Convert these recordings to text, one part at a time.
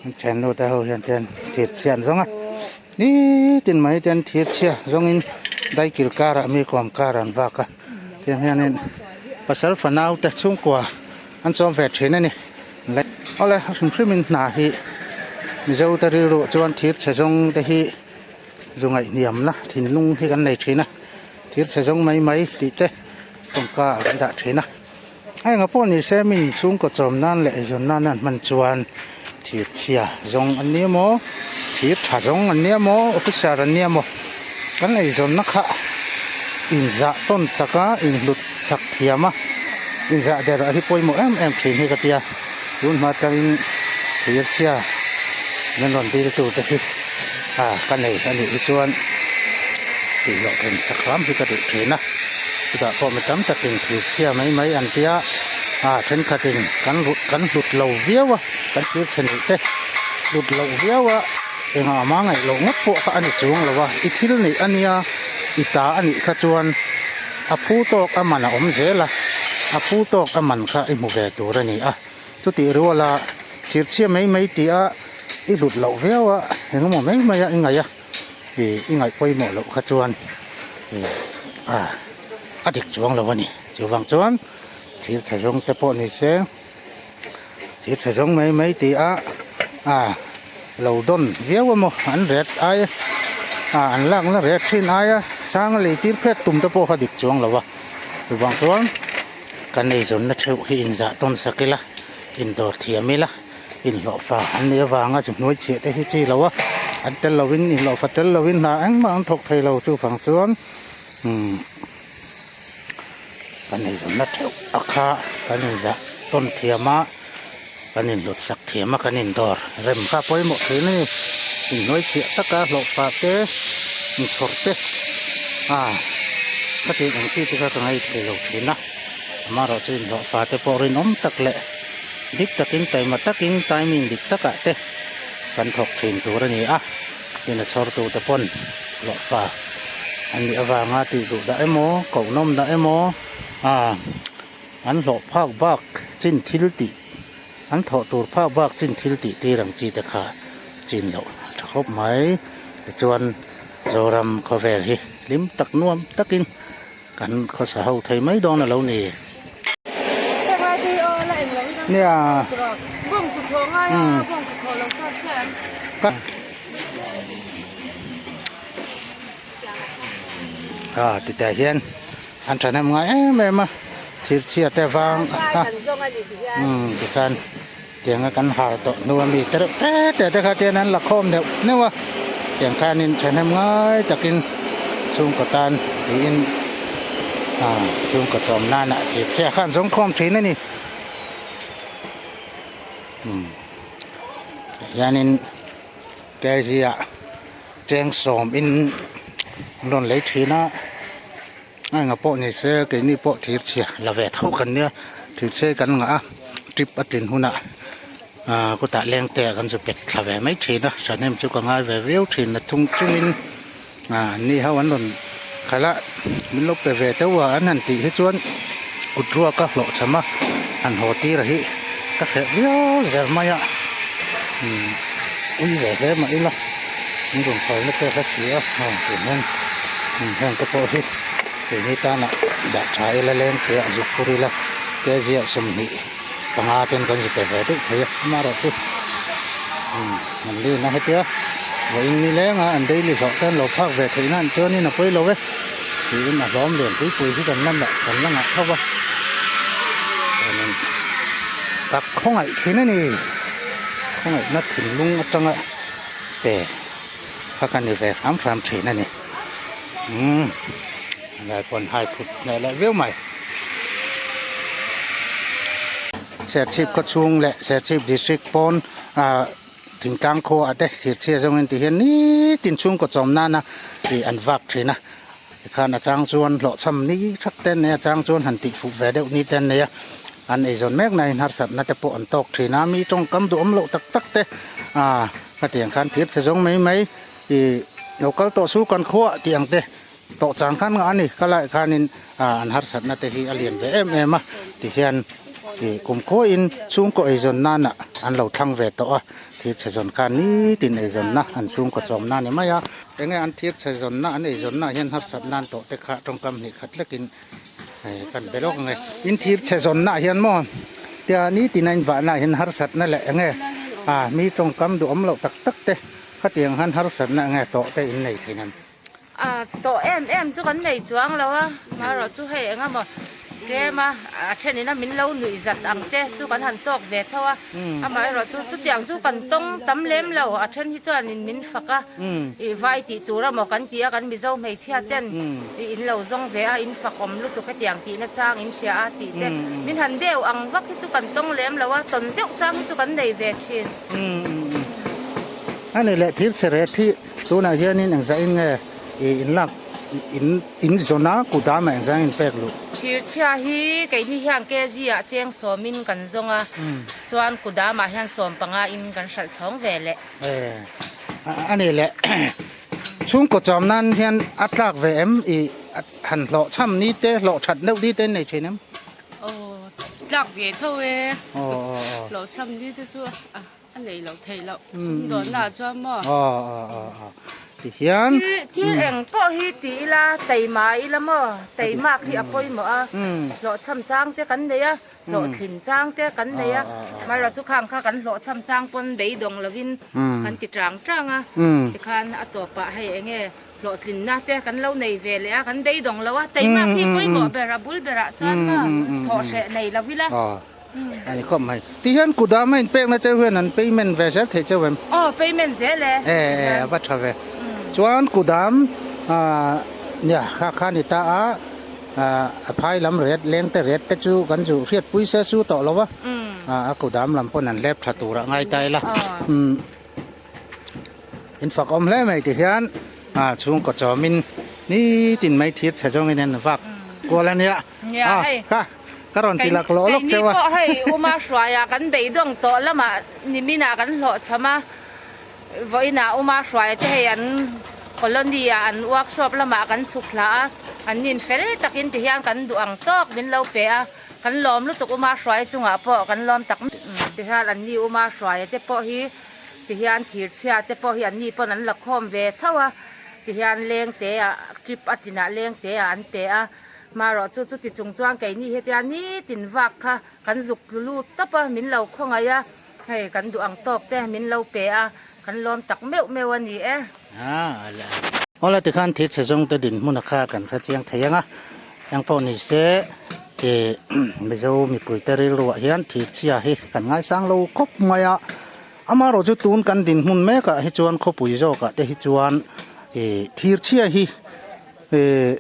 An thiannu te ho hian tian thir chhia an zawng a nitin mai te an thir chhia zawngin daikil karah mi kawm karah an vak a tiang hianin pasal fanau te chhungkua an chawm ve thin a ni awle a hrim hrimin hna hi mizo te rilruah chuan thir chhe zawng te hi zu ngaihhniamna thinlung hi kan nei thin a thir chhe zawng mai mai tih te tawngka ah kan dah thin a. A enga pawh ni se min chhungkaw chawm nan leh eizawn nan an hman chuan thir chhia zawng an nia maw thir tha zawng an nia maw officer an nia maw kan eizawnna kha inzah tawn sak a inhlut chak thiam a inzah der ah hi pawimawh em em thin hi ka tia tun hma tangin thir chhia min rawn dil tu te hi ah ka nei a nih hi chuan tih loh then sak hram hi ka duh thin a. Chutah pawh mi tam takin thil chhia mai mai an tia a thenkhatin kan kan hlut lo viau a kan thil chhe neih te hlut loh viau a engah mah ngaih loh ngawt pawh kha a ni chuang lo a i thil neih a nia i ta a nih kha chuan a phu tawk a man a awm zel a a phu tawk a man kha i hmu ve tur a ni a chutih ruala thil chhia mai mai tih a i hlut loh viau a engemaw mai mai a i ngaih a. Ih i ngaih pawimawh loh kha chuan ih a a dik chuang lo a ni chuvang chuan thil chhe zawng te pawh ni se thil chhe zawng mai mai tih a a lo dawn viau emaw an ret ai a an lakna ret thin aia sang a lei tir phet tum te pawh kha dik chuang lo a chuvang chuan kan eizawnna theuh hi inzah tawn sak ila indawr thiam ila. Inhlawhfa an nih avanga chu hnuai chhiah te hi chi lo a, an tel lovin inhlawhfa tel lovin hna engmah an thawk thei lo chuvang chuan umm kan eizawnna theuh a kha kan inzah tawn thiam a, kan inhlut sak thiam a kan indawr rem kha pawimawh thin a ni, inhnuai chhiah taka hlawhfa te inchhawr te a khatiang ang chi te kha ka ngaithei lo thin a, amaherawhchu inhlawhfa te pawh rinawm tak leh. Dik takin taima takin timing dik takah te kan thawk thin tur a ni a, tin a chhawrtute pawn hlawhfa an nih avanga tih duh dah emaw kohnawm dah emaw ah an hlawh phak bak chin thil tih an thawh tur phak bak chin thil tih tir ang chi te kha chin loh a tha khawp mai. Tichuan Zoram khawvel hi hlim tak nuam takin. Kan khawsa ho thei mai dawn a lo ni. Nia. A ti teh hian an thahnem ngai em em a thir chhia te vang a umm tikhan tianga kan har tawh hnu a mi te reuh te te te kha tian an la khawm neuh neuh a tiang khanin thahnem ngai takin chhungkaw tan tiin ah chhungkaw chawm nana thir chhia kha an zawng khawm thin a ni umm hianin kg ah cheng sawm in an rawn lei thin a. A enga pawh ni se keini pawh thir chhia la ve tho kan nia thir chhe kan ngah a trip a tlin hunah ah kutah leng te ah kan zu pet thla ve mai thin a thahnem chu ka ngai ve viau thin a thung chungin ah an ni ho an rawn khalh a min lo pe ve deuh a an han tih hi chuan kut ruak a hlawh cham a han haw tir a hi ka hreh viau zel mai a umm ui ve hle mah ila min rawn kal na te hla si a heng tih hian. Heng te pawh hi keini tana dah tha ila leng thei a zuk phur ila kg ah 25 ten kan zu pe ve deuh thei a amaherawhchu an lin a hetia vawiin ni lenga an daily hlawh te an lo phak ve theih nan chuanin a pawi lo e tiin a hlawm lian pui pui hi kan la kan la ngah tho va chuanin ka khawngaih thin a ni khawngaihna thinlung atanga pe. Kha ka ni ve hram hram thin a ni umm lai pawn hai phut hneh leh viau mai Serchhip khaw chhung leh Serchhip district pawn ah thingtlang khua ah te thirchhia zawng in ti hian nitin chhungkaw chawm nana ih an vak thin a tikhan a chang chuan hlawhchham ni thak te an nei a a chang chuan han tih fuh ve deuh ni te an nei a an eizawn mek na in harsatna te pawh an tawk thin a mi tawngkam duhawm loh tak tak te ah. Hetiang khan thir chhe zawng mai mai ih lo kal tawh su kan khuah tih ang te tawh chang khan ngah a ni ka laiah khanin ah an harsatna te hi a lian ve em em a tihian Ih kumkhawiin chhungkaw eizawn nana an lo thlang ve tawh a, thir chhe zawn khan nitin eizawnna an chhungkaw chawmna a ni mai a. Enge an thir chhe zawnna an eizawnna ah hian harsat nan tawh te kha tawngkam hnih khat lekin kan be lawk ang e. In thir chhe zawnna ah hian maw tia nitin a invahna ah hian harsatna leh enge ah mi tawngkam duhawm loh tak tak te khatiang han harsatna enge tawh te in nei thin em? A tawh em em chu kan nei chuang lo a, marawh chu hei eng emaw tlem a, a thenin a min lo nuih zat ang te chu kan han tawk ve tho a, amaherawh chu chutiang chu kan tawng tam lem lo, a then hi chuanin min fak a, ih vai tih tur emaw kan ti a, kan Mizo hmeichhia ten ih in lo zawng ve a, in fak awm lutuk hetiang tihna chang in hria a tih te min han deuh ang vak hi chu kan tawng lem lo a, tawn zeuh chang hi chu kan nei ve thin. A ni leh thil chhe ret hi. Tunah hianin engzah-in nge i inlak in in zawn a, kut dama engzah in pek luh? Thirchhia hi keini hian kg ah cheng sawmin kan zawng a, chuan kut damah hian 15 in kan hralh chhawng ve leh. E, a ni leh. Chhungkaw chawm nan hian a tlak ve em? I han hlawh chham ni te, hlawh that deuh ni te in nei thin em? Aw, tlak ve tho e. Hlawh chham ni te chu a. A nei loh theih loh sumdawnna ah chuan maw? Aw aw aw aw ti hian Thil eng pawh hi ti ila teima ila maw teimak hi a pawimawh a hlawhchham chang te kan nei a hlawhthlin chang te kan nei a amaherawh chu khang kha kan hlawhchham chang pawn beidawng lovin kan ti tang tang a tikhan a tawpah hei eng nge hlawhtlinna te kan lo nei ve leh a kan beidawng lo a teimak hi pawimawh ber a bul berah chuan maw thawhhreh nei lo ila. A ni khawp mai. Ti hian kut ah main pekna cheu hian an payment ve zel thei cheu em? Aw payment zel e. E e a va tha ve. Chuan kut am nia kha kha ni ta a a phai lam ret leng te ret te chu kan zu hriat pui se su tawh lo va. A kut am lam pawn an hlep tha tur ah ngai ta ila. In fak awm hle mai ti hian chhungkaw chawmin nitin mai thir chhe zawngin an vak kual a nia. Nia hei. Ka ka rawn ti lak lawh lawk cheu a. Keini pawh hei Uma Hruaia kan beidawng tawh lamah niminah kan hlawhchham a, vawiinah Uma Hruaia te hei an colony ah an workshop lamah kan chhuk thla a, an nin fel takin ti hian kan duh ang tawk min lo pe a, kan lawm lutuk Uma Hruaia chungah pawh kan lawm tak ti hian an ni Uma Hruaia te pawh hi ti hian thirchhia te pawh hi an ni pawn an la khawm ve tho a, ti hian lengte ah trip a tinah lengte ah an pe a. Marawh chu chuti chung chuan keini hetia nitin vak kha kan zuk tlu lut tawp a, min lo khawngaih a, hei kan duh ang tawk te min lo pe a, kan lawm tak meuh meuh a ni e. Awla tikhan thil chhe zawng te dinhmun a kha kan hre chiang thei ang a, eng pawh ni se ih Mizo mipui te rilruah hian thil chhia hi kan ngaisang lo khawp mai a, amaherawh chu tun kan dinhmun mekah hi chuan khawpui zawkah te hi chuan ih thir chhia hi ih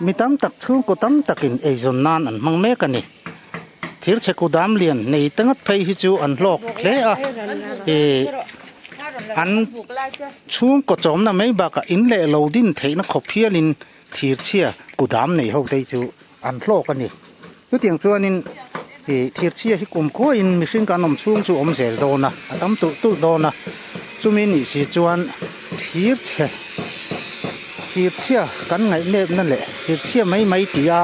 Mi tam tak chhungkaw tam takin eizawn nan an hmang mek a ni. Thir chhe kudam lian nei te ngat phei hi chu an hlawk hle a, ih an chhungkaw chawmna mai bakah in leh lo din theihna khawp hialin thir chhia kudam nei ho te hi chu an hlawk a ni. Chutiang chuanin ih thir chhia hi kumkhuain mihring kan awm chhung chu awm zel dawn a, a tam tulh tulh dawn a, chumi nih si chuan thir chhe thir chhia kan ngaihnepna leh thir chhia mai mai tia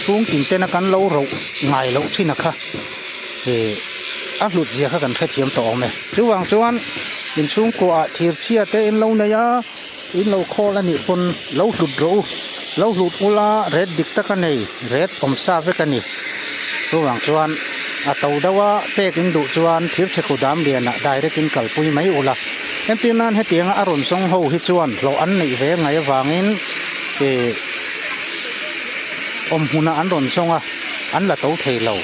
chhung tin tena kan lo roh ngai loh thin a kha ih a hlut zia kha kan hrethiam tawh awm e. Chuvang chuan inchhungkuaah thir chhia te in lo nei a. In lo khawl a nih pawn lo hlut rawh u, lo hlut ula ret dik tak a nei, ret awm sa vek a ni. Chuvang chuan a to deuh a pek in duh chuan thirchhe khu dam lianah direct in kalpui mai ula. Entir nan hetianga a rawn zawng ho hi chuan hlawh an neih ve ngai avangin ih awm hmunah an rawn zawng a, an la to thei lo,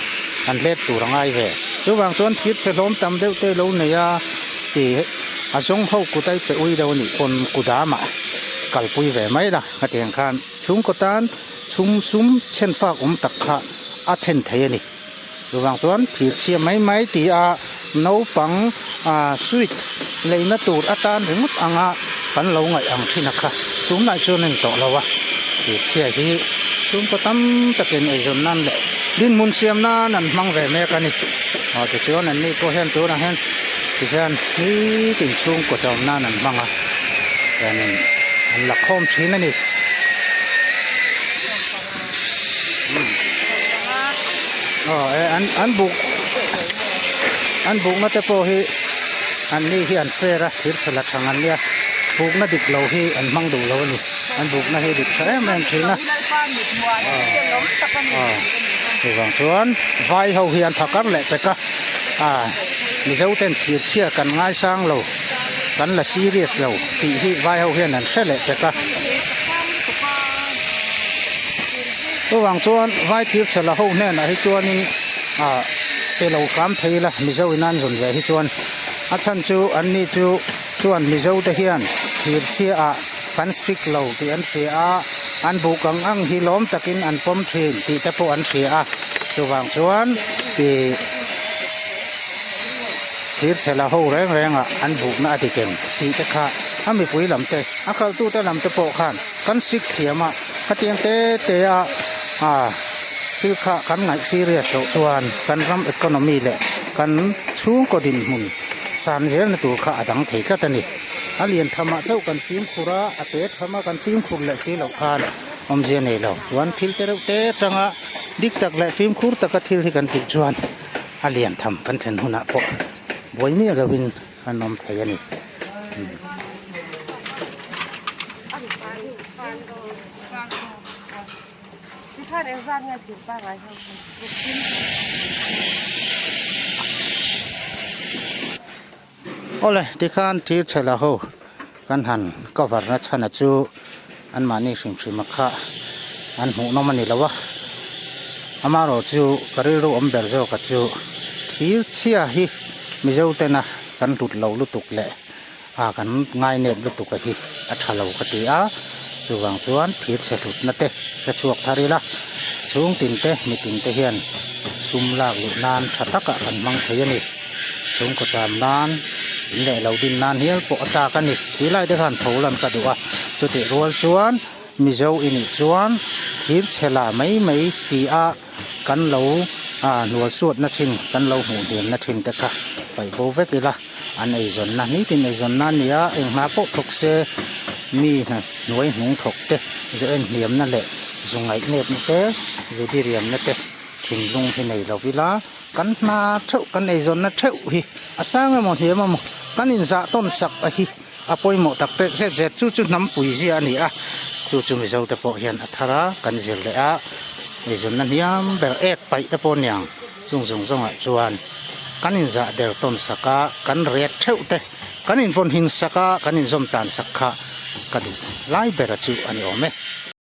an hlet tur a ngai ve. Chuvang chuan thirchhe hlawm tam deuh te lo nei a ih. A zawng ho kut a i pe ui deuh a nih pawn kudamah kalpui ve mai la ka ti ang khan chhungkaw tan chhum sum chhen fak awm tak kha a then thei a ni. Chuvang chuan thir chhia mai mai ti a naupang ah sweet leina tur atan ringawt anga kan lo ngaih ang thin a kha tunlai chuan a ni tawh lo a, thir chhia hi chhungkaw tam takin eizawn nan leh dinhmun siam nan an hmang ve mek a ni. Aw tichuan an ni pawh hian tunah hian tihian nitin chhungkaw chawm nan an hmang a hianin an la khawm thin a ni. Aw e an an buk an bukna te pawh hi an ni hi an fair a thir chhe la thang an nia bukna dik lo hi an hmang duh lo a ni an bukna hi dik tha em em thin a aw chuvang chuan vai ho hi an phakar leh pek a a mizo ten thir chhia kan ngaisang lo kan la serious lo tih hi vai ho hian an hre leh pek a. Chuvang chuan vai thir chhe la ho hnenah hi chuanin ah che lo hram thei ila Mizo in an zawn ve hi chuan a chhan chu an ni chu chuan Mizo te hian thir chhia ah kan strict lo tih an hria a an buk ang ang hi lawm takin an pawm thin tih te pawh an hria a chuvang chuan ih thir chhe la ho reng reng ah an bukna a ti ken tih te kha a mipui lam te a khalhtute lam te pawh khan kan strict thiam a. Khatiang te te a ah thil kha kan ngaih serious loh chuan kan ram economy leh kan chhungkaw dinhmun san zelna tur kha a dang thei tlat a ni. A lian thamah chauh kan fimkhur a, a te thama kan fimkhur leh si loh khan awmzia nei lo. Chuan thil te reuh te atanga dik tak leh fimkhur taka thil hi kan tih chuan a lian tham kan thlen hunah pawh buai miah lovin an awm thei a ni. Awle tikhan thir chhe la ho kan han cover na chhan a chu anmahni hrim hrim a kha an hmuh nawm a ni lo a amaherawh chu ka rilru awm ber zawk a chu thir chhia hi mizo tena kan hlut lo lutuk leh a kan ngainep lutuk a hi a tha lo ka ti a chuvang chuan thir chhe hlutna te hre chhuak thar ila chhung tin te mitin te hian sum lak luh nan tha takah kan hmang thei a ni chhungkaw cham nan in leh lo din nan hial pawh a tlak a ni tih lai te khan tho lan ka duh a chutih rual chuan mizo i nih chuan thir chhe la mai mai ti a kan lo ah hnual suatna thin kan lo hmuh hniamna thin te kha paih bo vek ila an eizawnna nitin eizawnna a ni a eng hna pawh thawk se mi hna hnuai hnung thawk te zu en hniamna leh zu ngaihnepna te zu diriamna te thinlung hi nei lo ila kan hna theuh kan eizawnna theuh hi a sang emaw hniam emaw kan inzah tawn sak a hi a pawimawh tak pek zet zet chu chu hnam pui zia a ni a chu chu mizo te pawh hian a thar a kan zir leh a eizawnna hniam ber ek paih te pawh aniang chung zawng zawngah chuan kan inzah der tawn sak a kan ret theuh te kan invawn hin sak a kan inzawm tan sak kha ka duh lai ber a chu a ni awm e.